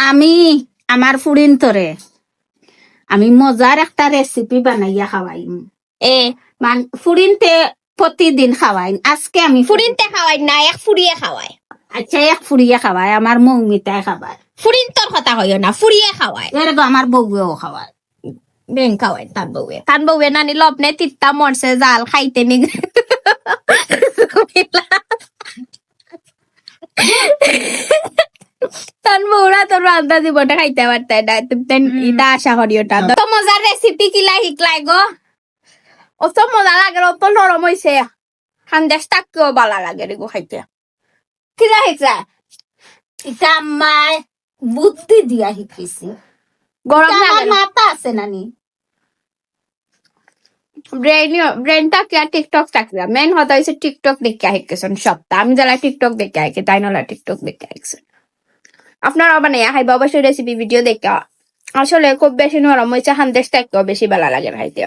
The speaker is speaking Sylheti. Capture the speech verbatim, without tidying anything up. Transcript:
আমি আমার ফুড়িন্তরে আমি মজার একটা রেসিপি বানাইয়া খাওয়াইমু। এ, মান ফুড়িন্তে প্রতিদিন খাওয়াইন, আজকে আমি ফুড়িন্তে খাওয়াইন না, এক ফুড়িয়ে খাওয়ায়। আচ্ছা, এক ফুড়িয়ে খাওয়ায়, আমার মৌমিতায় খাওয়ায়। ফুড়িন্তর কথা কইও না, ফুড়িয়ে খাওয়ায়। এরকম আমার বউয়েও খাওয়ায়। বেং খাওয়ায় তান বউয়ে। তান বউয়ে নানি লবণে তিতা মরছে জাল খাইতে নি। তান বউরা তো রান্দা জীবনে খাইতে পারতে না। তুমি তান হুম। ইটা আশা করিও না। তো মজার রেসিপি কিলা হিকলাই গো? অত মজা লাগে, অত নরম অইছে। খান্দেশ থাকিও বালা লাগে রে গো খাইতে। কিলা হিকলা? ইটা আম্মায় বুদ্ধি দিয়া হিকছি। গরম ইটা আমার লাগে না। মাথা আছে নানি? ব্রেইন, ব্রেইন থাকিয়া TikTok থাকিয়া। মেইন কথা অইছে TikTok দেখিয়া হিকছইন সবটা। আমি যারা TikTok দেখিয়া হিকছি, তাইন অলা TikTok দেখিয়া হিকছইন। আপনারাও বানাইয়া খাইবা অবশ্যই রেসিপি ভিডিও দেখিয়া। আসলে খুব বেশি নরম অইছে, খান্দেশ থাকিও বেশি বালা লাগে খাইতে।